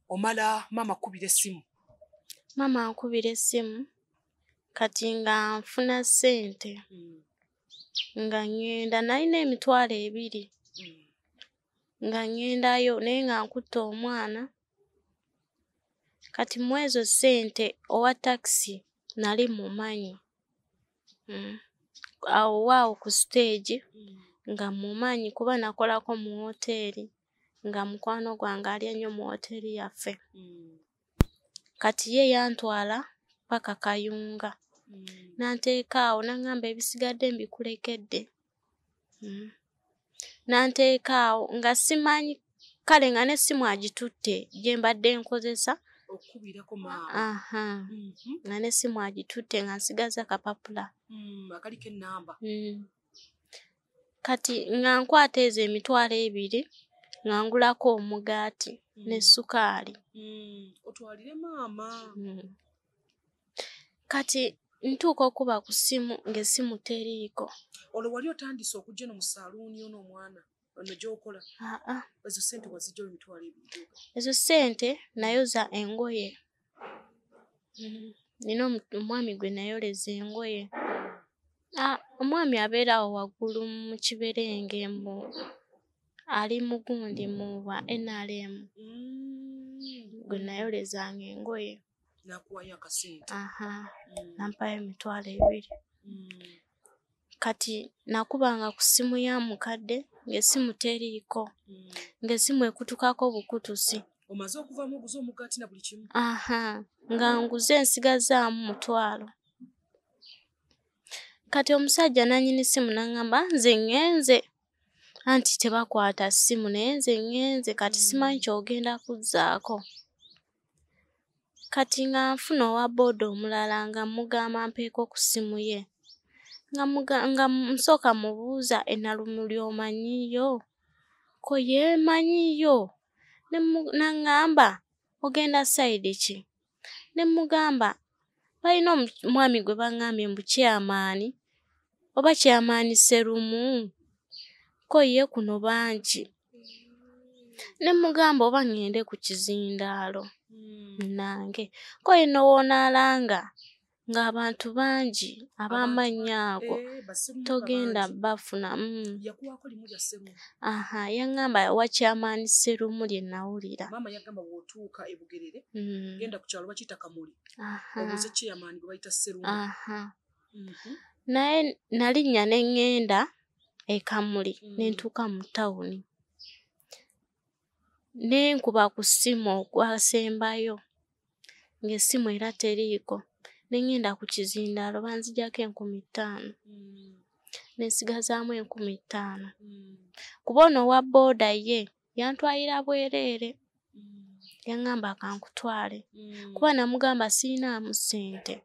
Omala maama kubira essimu. Maama ankubira essimu kati nga nfuna ssente. Nga ŋŋenda nalina 20,000. Nga ŋŋendayo naye nga nkutte omwana. Kati mu ezo ssente owa takisi nali mumanyi. Awo waawo ku siteegi nga mumanyi kuba nakolako mu woteeri nga mukwano gwange alya nnyo mu woteeri yaffe. Kati ye yantwala paka Kayunga. N'anteeka awo n'aŋŋamba ebisigadde mbikulekedde. N'anteeka awo nga simanyi kale nga n'essimu agitutte gye mbadde nkozesa. Okukubirako maama. Nga n'essimu agitutte nga nsigaza kapapula. Akaliko ennamba. Kati nga nkwata ezo 20,000 nga ngulako omugaati ne sukaali. Otwalire maama. Kati ntuuka okuba ku ssimu ng'essimu teriiko. Olwo wali otandise okujja eno mu saaluuni ono omwana ono gy'okola? Ezo ssente wazijja 20,000? Ezo ssente nayoza engoye. Nina omwami gwe nayoleza engoye. Omwami abeera awo waggulu mu kiberenge mu ali mugundi mu bwa NRM. Gwe nayolezanga engoye. Nakuwayo akasente. Nampayo 20,000. Kati nakubanga ku ssimu ya mukadde ng'essimu teriiko. Ng'essimu ekutukako bukutusi. Omaze okuvaamu oguze omugaati na buli kimu? Nga nguze nsigazaamu 50,000. Kati omusajja nannyini ssimu n'aŋŋamba nze ŋŋenze. Anti tebakwata ssimu naye nze ŋŋenze kati simanyi ky'ogenda kuzzaako. Kati nga nfuna owa booda omulala nga mmugamba mpeeko ku ssimu ye. Nga nsooka mubuuza ennalumuli omanyiyo? Ko ye mmanyiyo. N'aŋŋamba ogenda sayidi ki? Ne mmugamba balina omwami gwe baŋŋambye mbu chairman oba chairman Sserumu? Ko ye kuno bangi. Ne mmugamba oba ŋŋende ku kizindaalo nange. Ko ye nno w'onaalanga ng'abantu bangi ab'amannya ago togenda bafuna. Yakuwaako limu lya Sserumu? Yaŋŋamba wa chairman Sserumu lye nawulira. Maama yagamba bw'otuuka e Bugerere genda ku kyalo bakiyita Kamuli. Obuuze chairman gwe bayita Sserumu. Naye nalinnya ne ŋŋenda e Kamuli ne ntuuka mu tawuni. Ne nkuba ku ssimu ogwasembayo ng'essimu era teriiko. Ne ŋŋenda ku kizindaalo banzigyako 5,000. Ne nsigazaamu 5,000. Kuba ono owa booda ye yantwalira bwereere. Yaŋŋamba kankutwale. Kuba namugamba siyinaamu ssente.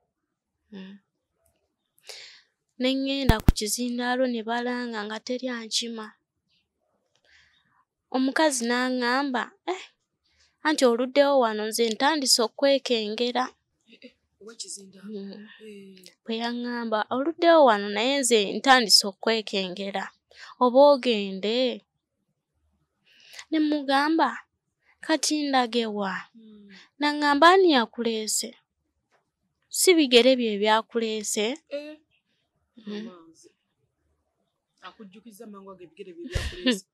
Ne ŋŋenda ku kizindaalo ne balanga nga teri ankima. Omukazi n'aŋŋamba anti oluddewo wano nze ntandise okwekengera. Bwe yaŋŋamba oluddewo wano naye nze ntandise okwekengera oba ogende? Ne mmugamba kati ndage wa? N'aŋŋamba ani yakuleese? Si bigere bye byakuleese? Akujjukiza mangu ago ebigere bye byakuleese.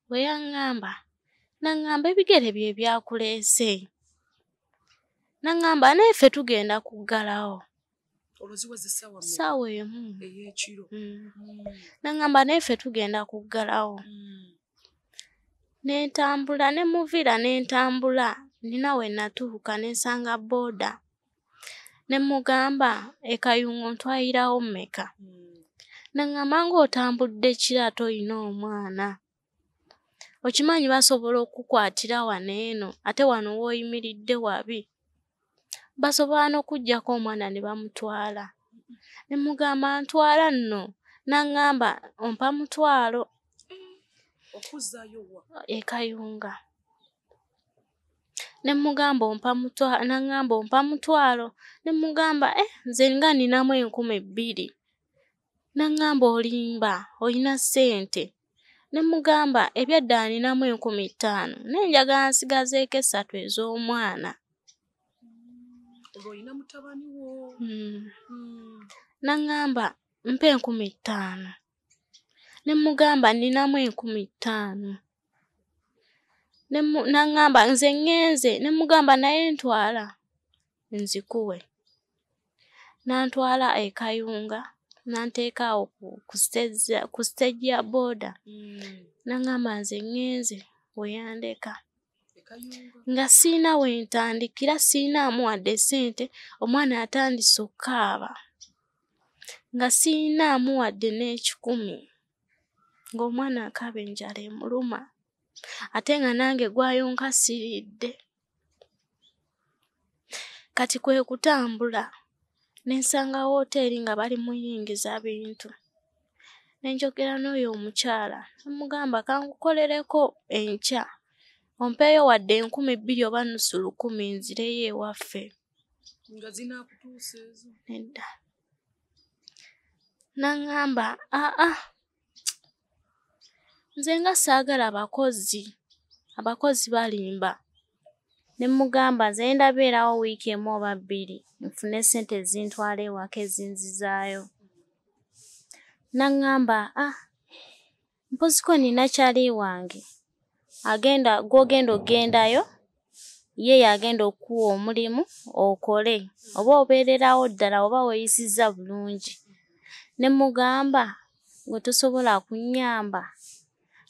Bwe yaŋŋamba n'aŋŋamba ebigere bye byakuleese. N'aŋŋamba naye ffe tugenda kuggalawo. Olwo ziweze ssaawa mmeka? Ssaawa emu. Ey'ekiro. N'aŋŋamba naye ffe tugenda kuggalawo. Ne ntambula ne muviira ne ntambula nina we natuuka ne nsanga booda. Ne mmugamba e Kayunga ntwalirawo mmeka? N'aŋŋamba ng'otambudde kiro ate oyina omwana. Okimanyi basobola okukwatira wano eno ate wano w'oyimiridde wabi. Basobola n'okuggyako omwana ne bamutwala. Ne mmugamba ntwala nno. N'aŋŋamba ompa 50,000. Okuzzaayo wa? E Kayunga. Ne mmugamba ompa 50,000, n'aŋŋamba ompa 50,000. Ne mmugamba nze nga nninamu 2,000. N'aŋŋamba olimba oyina ssente. Ne mugamba ebyaddala ninamu 5000 naye njagala nsigazeeko 3 ez'omwana. Olwo olina mutabani wo? N'aŋŋamba mpa 5000. Ne mugamba ninamu 5000. N'aŋŋamba nze ŋŋenze. Ne mugamba naye ntwala nzikuwe. N'antwala e Kayunga n'anteeka awo ku stage ya boda. N'aŋŋamba nze ŋŋenze we yandeka. Nga siyina we ntandikira, siyinaamu wadde ssente, omwana atandise okukaaba. Nga siyinaamu wadde n'ekikumi. Ng'omwana akaaba enjala emuluma. Ate nga nange gwayonka siridde. Kati kwe kutambula ne nsanga wooteeri nga bali muyingiza bintu. Ne njogera n'oyo omukyala ne mugamba kankukolereko enkya ompeeyo wadde 2000 oba 500 nzireyo ewaffe. Nga zinaakutuusa ezo? Nedda. N'aŋŋamba aa nze nga saagala bakozi, abakozi balimba. Ne mugamba nze ngenda beerawo wiiki 1 oba 2 nfune ssente ezintwala ewaka ezinzizaayo. N'aŋŋamba mpoziko nina kyali wange agenda gw'ogenda ogendayo ye y'agenda okuwa omulimu okole oba obeererawo ddala oba weeyisizza bulungi. Ne mugamba gwe tosobola kunnyamba.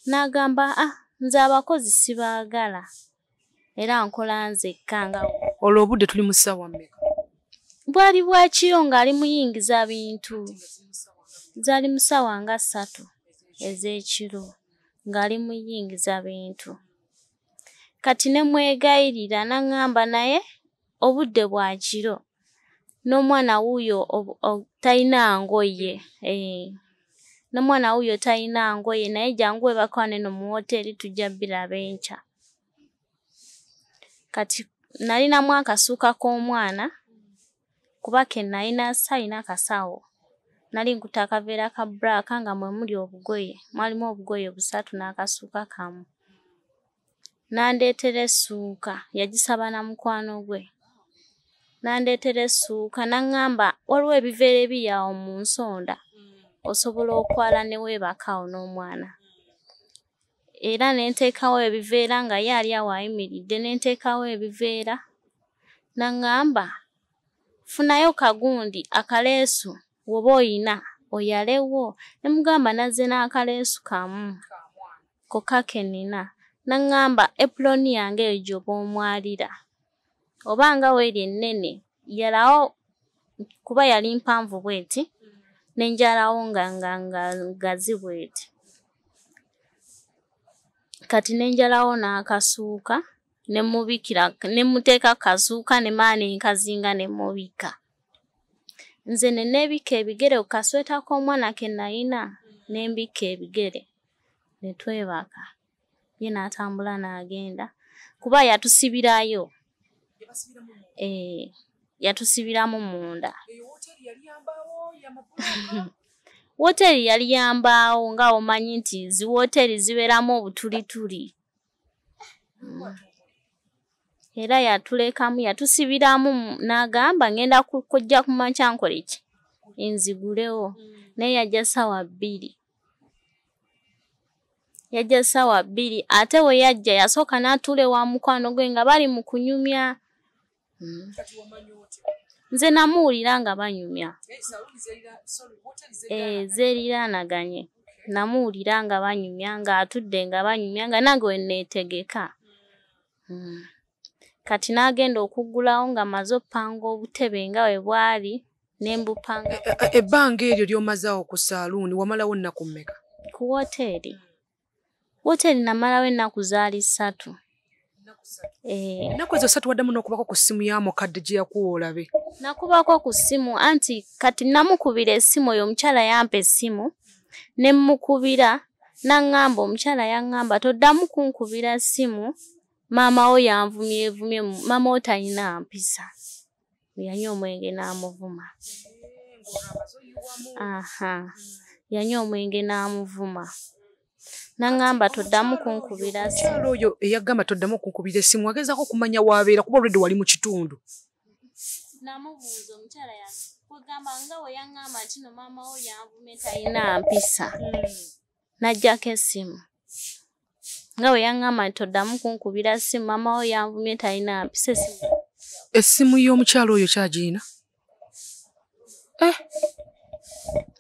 N'agamba nze abakozi sibaagala era nkola nzekka nga. Olwo obudde tuli mu ssaawa mmeka? Bwali bwa kiro ng'ali muyingiza bintu. Zaali mu ssaawa nga 3 ez'ekiro ng'ali muyingiza bintu. Kati ne mwegayirira n'aŋŋamba naye obudde bwa kiro n'omwana wuuyo talina ngoye. N'omwana wuuyo talina ngoye naye jangu weebake wano eno mu wooteeri tujja biraba enkya. Kati nalinamu akasuuka k'omwana kuba ke nalina sayina kasawo. Nali nkutte akaveera ka bbulaaka nga mwe muli obugoye, mwalimu obugoye 3 n'akasuuka kamu. N'andeetera essuuka, yagisaba na mukwano gwe. N'andeetera essuuka n'aŋŋamba waliwo ebiveera ebiri awo mu nsonda osobola okwala ne weebaka awo n'omwana. Era ne nteekawo ebiveera nga ye ali awo ayimiridde, ne nteekawo ebiveera. N'aŋŋamba funayo kagundi akaleesu bw'oba oyina oyalewo. Ne mugamba nazze n'akaleesu kamu kokka ke nnina. N'aŋŋamba epuloni yange eyo gy'oba omwalira oba nga weeri ennene yalawo kuba yali mpanvu bw'eti ne njalawo nga ngazi bw'eti. Kati ne njalawo n'akasuuka ne mubikira ne muteeka kasuuka ne mmala ne nkazinga ne mubikka. Nze ne neebikka ebigere ku kasweta k'omwana ke nalina ne mbikka ebigere ne twebaka. Ye n'atambula n'agenda kuba yatusibirayo. Yatusibiramu munda. Wooteeri yali ya mbaawo nga omanyi nti zi wooteeri zibeeramu obutulituli. Era yatulekamu yatusibiramu n'agamba ngenda kujja ku makya nkole ki nzigulewo. Naye yajja ssaawa 2. Yajja ssaawa 2 ate we yajja yasooka n'atuula ewa mukwano gwe nga bali mu kunyumya. Nze namuwulira nga banyumya. Zeeriraanaganye. Namuwulira nga banyumya ng'atudde nga banyumya nga nange we neetegeka. Kati n'agenda okuggulawo nga mmaze oppanga obutebe nga bwe bwali ne mbupanga. Ebbanga eryo ly'omaze awo ku saaluuni wamalawo nnaku mmeka? Ku wooteeri. Wooteeri namalawo ennaku zaali 3. Ennaku ezo 3 waddamu n'okubako ku ssimu ya mukadde gye yakuwa olabe? Nakubako ku ssimu anti kati namukubira essimu oyo omukyala yampa essimu ne mmukubira n'aŋŋamba omukyala yaŋŋamba toddamu kunkubira ssimu maama wo yanvumyevumye maama wo talina mpisa. Yanywa omwenge n'amuvuma. Yanywa omwenge n'amuvuma. Nangamba toddamu kunkubira ssimu. Omukyala oyo eyagamba toddamu kunkubira essimu agezaako okumanya waabeera kuba already wali mu kitundu. Namubuuza omukyala kugamba nga we yaŋŋamba nti no maama wo yanvumye talina mpisa. N'aggyako essimu. Nga we yaŋŋamba nti toddamu kunkubira ssimu maama wo yanvumye talina mpisa essimu. Essimu y'omukyala oyo kyagirina?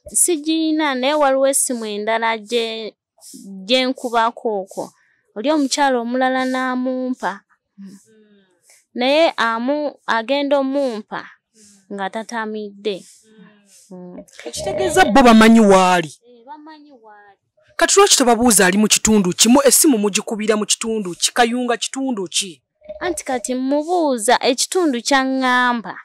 Sigirina naye waliwo essimu endala gye nkubako okwo. Oli omukyala omulala n'amumpa. Naye agenda omumpa nga tatamidde. Ekitegeeza bo bamanyi waali. Bamanyi waali. Kati lwaki tobabuuza ali mu kitundu kimu essimu mugikubira mu kitundu ki Kayunga kitundu ki? Anti kati mubuuza ekitundu kyaŋŋamba.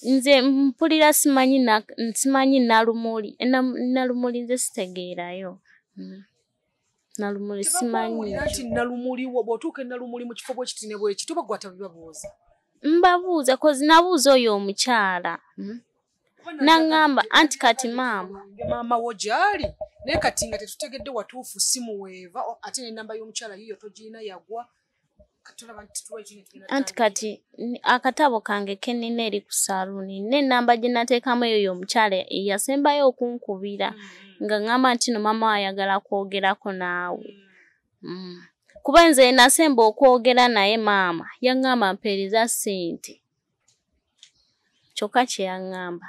Nze mpulira simanyi Nalumuli. Nalumuli nze sitegeerayo. Nalumuli simanyi. Nti Nalumuli bw'otuuka e Nalumuli mu kifo bwekiti ne bwekiti oba gwe atabibabuuza? Mbabuuza kozi nabuuza oyo omukyala. Naŋŋamba anti kati maama. Maama wo gy'ali naye kati nga tetutegedde watuufu simu weeva ate n'ennamba y'omukyala yiyo togirina yagwa. Anti kati akatabo kange ke nnina eri ku saaluuni n'ennamba gye nateekamu eyo y'omukyala eyasembayo okunkubira nga ŋŋamba nti no maama wo ayagala kwogerako naawe. Kuba nze nasemba okwogera naye maama yaŋŋamba mpeereza ssente. Kyokka kye yaŋŋamba.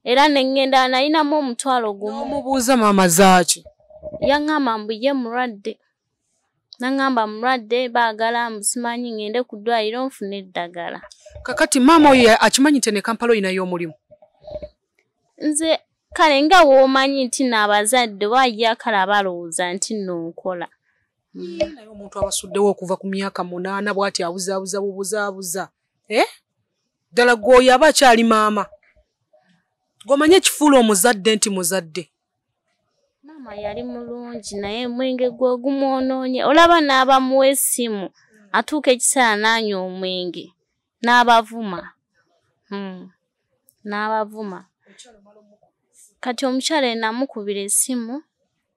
Era ne ŋŋenda nalinamu 5,000. N'omubuuza maama zaaki? Yaŋŋamba mbu ye mulwadde. Naŋŋamba mulwadde baagala simanyi ŋŋende ku ddwaliro nfune eddagala. Kakati maama oyo akimanyi nti ne Kampala oyinayo omulimu? Nze kale nga w'omanyi nti n'abazadde bajja kale balowooza nti nno nkola. Naye omuntu abasuddewo okuva ku myaka 8 bw'ati abuzaabuza bubuzaabuza. Ddala gw'oyo aba akyali maama. Gw'omanyi ekifuula omuzadde nti muzadde. Maama yali mulungi naye omwenge gwe gumwonoonye. Olaba n'abamuwa essimu atuuka ekiseera n'anywa omwenge n'abavuma. N'abavuma. Kati omukyala namukubira essimu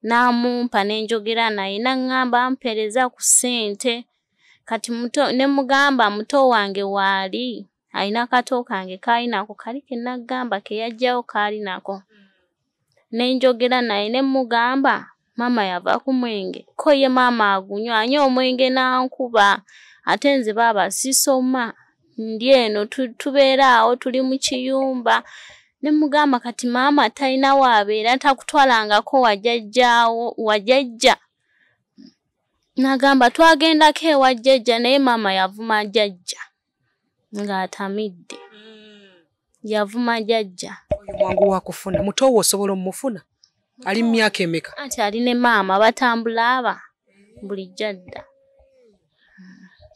n'amumpa ne njogera naye n'aŋŋamba mpeereza ku ssente. Kati ne mugamba muto wange waali alina kato kange kaalinako kali ke nagamba ke yaggyawo kaalinako. Ne njogera naye ne mugamba maama yava ku mwenge ko ye maama agunywa anywa omwenge n'ankuba ate nze baaba sisoma ndi eno tubeera awo tuli mu kiyumba. Ne mugamba kati maama talina waabeera takutwalangako wajjajjaawo wajjajja. N'agamba twagendako ewa jjajja naye maama yavuma jjajja ng'atamidde. Yavuma jjajja. Oyo mwangu wa kufuna muto wo osobola omufuna? Ali mu myaka emeka? Anti ali ne maama batambula aba bulijjo adda.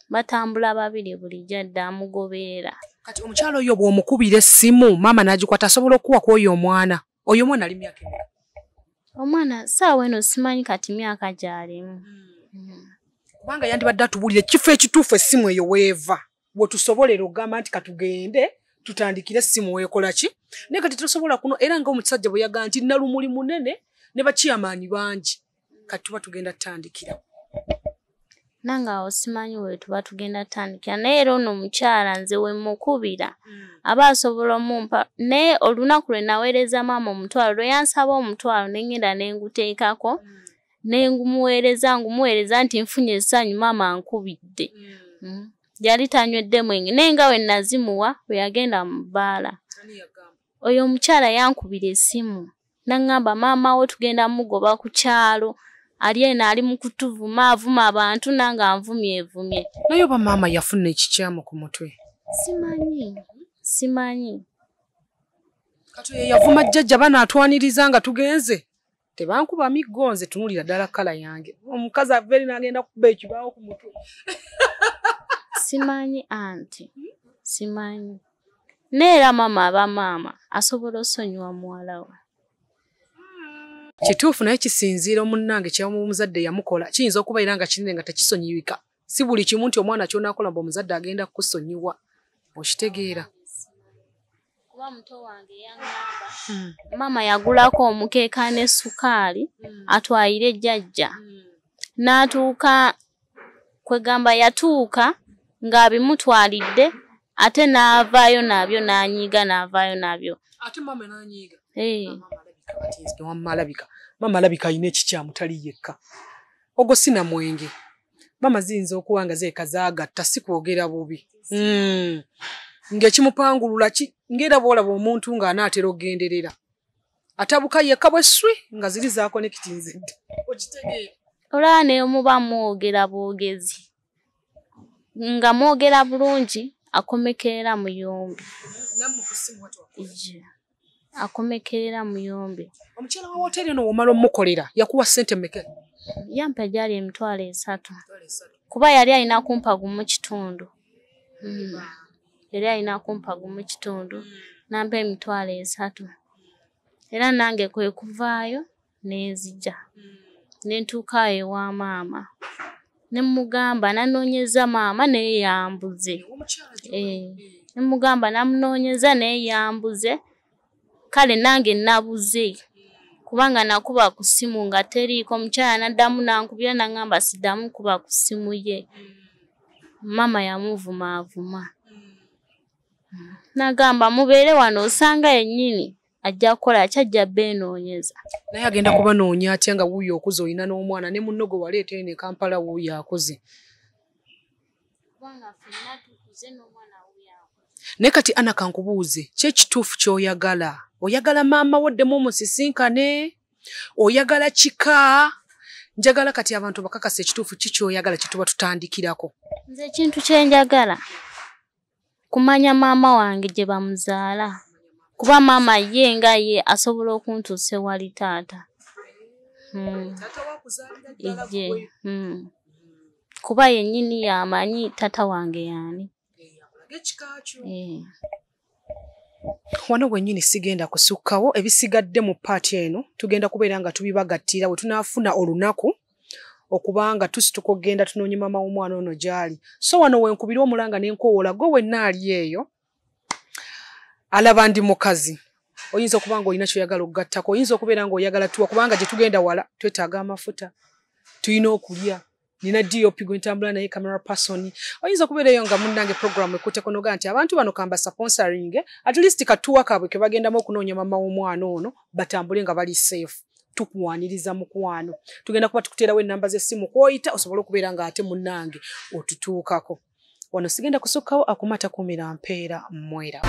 Batambula babiri bulijjo adda amugoberera. Kati omukyala oyo bw'omukubira essimu maama n'agikwata asobola okuwa ku oyo omwana? Oyo omwana ali myaka emeka? Omwana ssaawa eno simanyi kati myaka gy'alimu. Kubanga yandibadde atubuulira ekifo ekituufu essimu eyo weeva. Bwe tusobolera okugamba nti katugende tutandikire essimu weekola ki? Naye kati tosobola kuno era nga omusajja bwe yagamba nti Nalumuli munene ne bakiyamaanyi bangi. Kati tuba tugenda tutandikira. Nange awo simanyi we tuba tugenda tutandikira naye era ono omukyala nze we mmukubira aba asobola omumpa naye olunaku lwe naweereza maama 5,000 lwe yansaba 5,000 ne ŋŋenda ne nguteekako ne ngumuweereza ngumuweereza nti nfunye essanyu maama ankubidde. Yali tanywedde mwenge naye nga we nazimuwa bwe yagenda mu bbaala. Oyo omukyala yankubira essimu n'aŋŋamba maama wo tugenda mugoba ku kyalo ali eno ali mu kutuvuma avuma abantu nange anvumyevumye. Naye oba maama yafuna ekikyamu ku mutwe? Simanyi, simanyi. Kati oyo yavuma jjajja banaatwaniriza nga tugenze. Tebankuba miggo nze tunuulira ddala kkala yange. Omukazi ava eri n'agenda kukuba ekibaawo ku mutwe. Simanyi anti, simanyi. Naye era maama aba maama asobola osonyiwa muwala we. Kituufu naye kisinziira munnange ky'omuzadde yamukola kiyinza okuba era nga kinene nga tekisonyiyika. Si buli kimu nti omwana ky'onaakola mbu omuzadde agenda kukusonyiwa. Okitegeera? Kuba muto wange yaŋŋamba maama yagulako omukeeka ne sukaali atwalire jjajja. N'atuuka kwegamba yatuuka ng'abimutwalidde ate n'avaayo nabyo n'anyiiga n'avaayo nabyo. Ate maama n'anyiiga? Mama maama alabika alina ekikyamu tali yekka. Ogwo si na mwenge. Maama ziyinza okuba nga zeeka zaagatta si kwogera bubi. Ng'ekimupangulula ki ng'era bw'olaba omuntu ng'anaatera okugenderera. Atabuka yekka bwe sswi nga ziri zaakonekitinze dda. Okitegeera? Olaba ne muba mwogera bwogezi. Nga mwogera bulungi akomekerera muyombi. Akomekerera muyombi. Omukyala wa woteeri ono w'omala omukolera yakuwa ssente mmeka? Yampa gyali 300,000. Kuba yali alina kumpa gumu kitundu. Yali alina kumpa gumu kitundu. Nampa 300,000. Era nange kwe kuvaayo nenzija. Ne ntuuka ewa maama. Ne mugamba nanoonyeza maama naye yambuze. Ne mugamba namunoonyeza naye yambuze. Kale nange nabuze. Kubanga nakuba ku ssimu nga teriiko omukyala n'addamu n'ankubira n'aŋŋamba siddamu kuba ku ssimu ye. Maama yamuvumaavuma. N'agamba mubeere wano osanga yennyini ajja kukola ki ajja beenoonyeza. Naye agenda kubanoonya atya nga wuuyo okuze olina n'omwana ne munno gwe waleeta eno e Kampala wuuyo akuze. Kubanga ffenna tukuze n'omwana wuuyo akuze. Naye kati Anna kankubuuze, ki ekituufu ky'oyagala? Oyagala maama wo oddemu omusisinkane? Oyagala kika? Njagala kati abantu bakakasa ekituufu ki ky'oyagala kye tuba tutandikirako. Nze ekintu kye njagala kumanya maama wange gye bamuzaala. Kuba maama ye nga ye asobola okuntuusa ewali taata. Kuba yennyini y'amanyi taata wange y'ani. Wano wennyini sigenda kusukkawo ebisigadde mu paati eno tugenda kubeera nga tubibagattira bwe tunaafuna olunaku okubanga tusituka okugenda tunoonye maama w'omwana ono gy'ali. So wano wenkubira omulanga ne nkoowoola gwe wenna ali eyo alaba ndi mukazi. Oyinza okuba ng'olina ky'oyagala okugattako, oyinza okubeera ng'oyagala tuwa kubanga gye tugenda wala twetaaga amafuta, tulina okulya. Nina DOP gwe ntambula naye camera person. Oyinza okubeera eyo nga munnange program ekutteko n'ogaa nti abantu bano kamba sponsoring at least katuwa kaabwe ke bagendamu okunoonya maama w'omwana ono batambule nga bali safe. Tukuwaniriza mukwano. Tugenda kuba tukuteerawo ennamba z'essimu kw'oyita osobole okubeera ng'ate munnange otutuukako. Wano sigenda kusukkawo akuma takuumira mpeera mwera.